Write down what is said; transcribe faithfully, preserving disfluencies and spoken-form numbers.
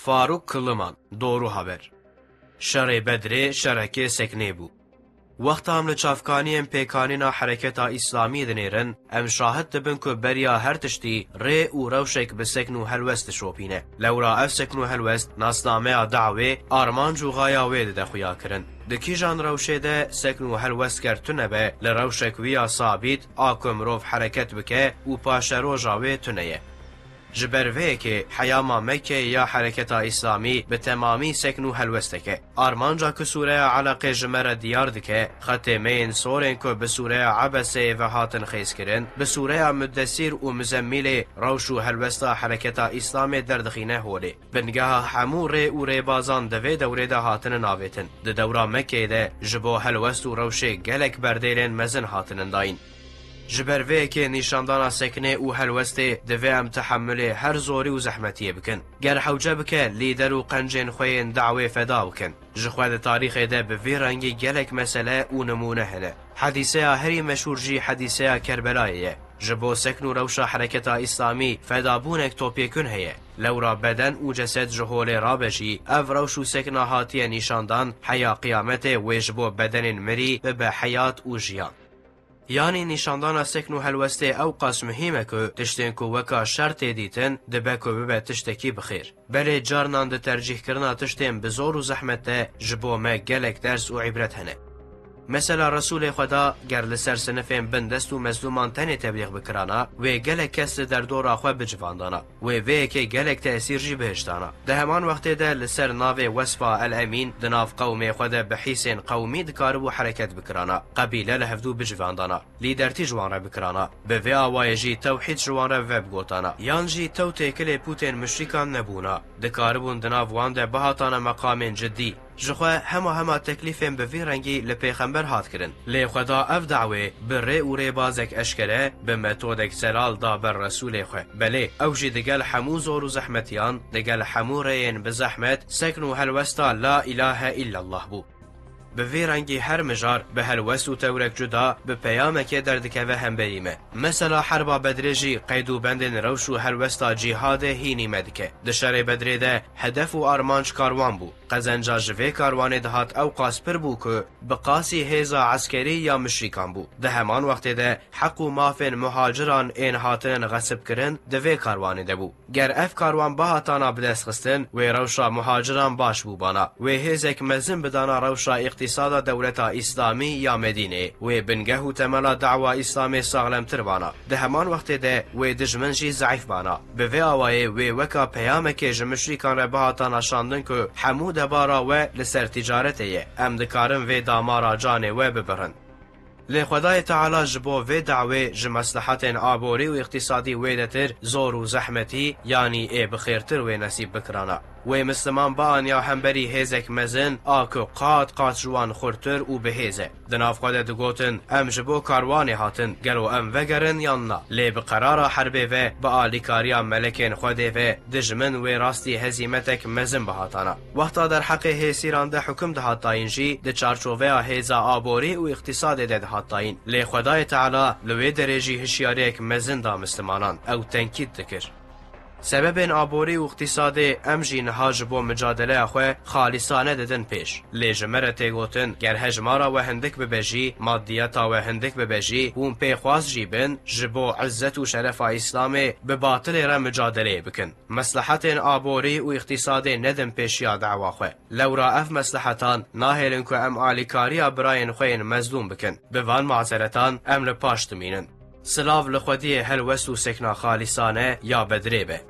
Farûk Kiliman, Doğru Haber. Şerê Bedrê şerekê seknê bû. Wexta em li çavkaniyên pêkanîna hereketa Îslamî dinêrin, em şahid dibin ku beriya her tiştî rê û rewşek bi sekn û helwest dişopîne. Lewra ev sekn û helwest nasnameya dawê, armanc û xaya wê dide xuyakirin. Di kîjan rewşê de sekn û helwest ger tune be, li rewşek wî ya sabît a ku mirov hereket bike û paşeroja wê tune ye. Ji ber vê yekê heyama Mekkeyê ya hereketa Îslamî bi temamî sekn û helwestek e. Armanca ku sûreya Eleqê ji me re diyar dike, xetê me yên sor ên ku bi sûreya Ebeseyê ve hatin xêzkirin, bi sûreya Muddesîr û Muzemmîlê rewş û helwesta hereketa Îslamê derdixîne holê. Bingeha hemû rê û rêbazan di vê dewrê de hatinin avêtin. Di dewra Mekkeyê de ji bo helwest û rewşê gelek berdêlên mezin hatinin dayîn. Ji ber vê yekê nîşandana seknê û helwestê divê em tehemulê her zorî û zehmetiyê bikin. Ger hewce bike, lîder û qencên xwe yên dawê feda bikin. Ji xwe di tarîxê de bi vî rengî gelek mesele û nimûne hene. Hedîseya herî meşhûr jî hedîseya Kerbelayê ye. Ji bo sekn û rewşa hereketa Îslamî fedabûnek topyekun heye. Lewra beden û cesed ji holê rabe jî, ev rewş û sekna hatiye nîşandan, heya qiyametê wê ji bo bedenên mirî bibe heyat û jiyan. Yanî nîşandana sekn û helwestê ewqas muhîm e ku tiştên ku weka şer tê dîtin, dibe ku bibe tiştekî bi xêr. Belê carinan di tercîhkirina tiştên bi zor û zehmet de ji bo me gelek ders û îbret hene. Mesela Resûlê Xweda ger li ser sinifên bindest û mezlûman tenê teblîx bikirana, wê gelek kes li derdora xwe bicivandana. Wê vê yekê gelek tesîr jî bihiştana. Di heman wextê de li ser navê wesfa El Emîn di nav qewmê xwe de bi hîsên qewmî dikaribû hereket bikirana, qebîle li hevdû bicivandana, lîdertî ji wan re bikirana, bi vê awayê jî tewhîd ji wan re vebigotana, yan jî tew têkilê pûtên muşrîkan nebûna, dikaribûn di nav wan de bihatana meqamên cidî. Jixwe hema hema teklîfên bi vî rengî li pêxember hat kirin. Lê Xweda ev dawê bi rê û rêbazek eşkere, bi metodek zelal da ber Resûlê xwe. Belê, ew jî digel hemû zor û zehmetiyan, digel hemû rêyên bi zehmet, sekn û helwesta La îlahe îllallah bû. Bi vî rengî her mijar bi helwest û tewrek cuda, bi peyamekê derdikeve hemberî me. Mesela herba Bedrê jî qeyd û bendên rewş û helwesta cîhadê hînî me dike. Di şerê Bedrê de hedef û armanc karwan bû. Qezenca ji vê karwanê dihat ewqas pir bû ku bi qasî hêza eskerî ya muşrîkan bû. Di heman wextê de heq û mafên muhaciran ên hatinin xesibkirin di vê karwanê de bû. Ger ev karwan bihatana bidestxistin, wê rewşa muhaciran baş bûbana. Wê hêzek mezin bidana rewşa îqtîsada dewleta Îslamî ya Medînê. Wê bingeh û temela dawa Îslamê saxlemtir bana. Di heman wextê de wê dijmin jî zeîf bana. Bi vê awayê wê weka peyamekê ji muşrîkan re bihatana şandin ku hemû debara we li ser tîcaretê ye. Em dikarin vê damara canê we bibirin. Lê Xwedayê Teala ji bo vê dawê ji meslehetên aborî û îqtîsadî wêdetir zor û zehmetî, yanî ê bi xêrtir wê nesîb bikirana. Wê Misliman bianiya hemberî hêzek mezin a ku qat qat ji wan xurtir û bihêz e. Di nav xwe de digotin, em ji bo karwanê hatin, gelo em vegerin yan na? Lê bi qerara herbê ve, bi alîkariya melekên Xwedê ve, dijmin wê rastî hezîmetek mezin bihatana. Wexta derheqê hêsîran de hukum dihat dayîn jî, di çarçoveya hêza aborî û îqtîsadê de dihat dayîn. Lê Xwedayê Teala li wê derê jî hişyariyek mezin da Mislimanan, ew tenkît dikir. Sebebên aborî û îqtîsadê em jî niha ji bo micadeleya xwe xalîsane didin pêş. Lê ji me re tê gotin, ger hejmara we hindik bibe jî, maddiyeta we hindik bibe jî, hûn pêxwas jî bin, ji bo izzet û şerefa Îslamê bi batilê re micadeleyê bikin. Meslehetên aborî û îqtîsadê nedin pêşiya dawa xwe. Lewra ev meslehetan nahêlin ku em alîkariya birayên xwe yên mezlûm bikin. Bi van mazeretan em li paş dimînin. Silav li xwediyê helwest û sekna xalîsane ya Bedrê be.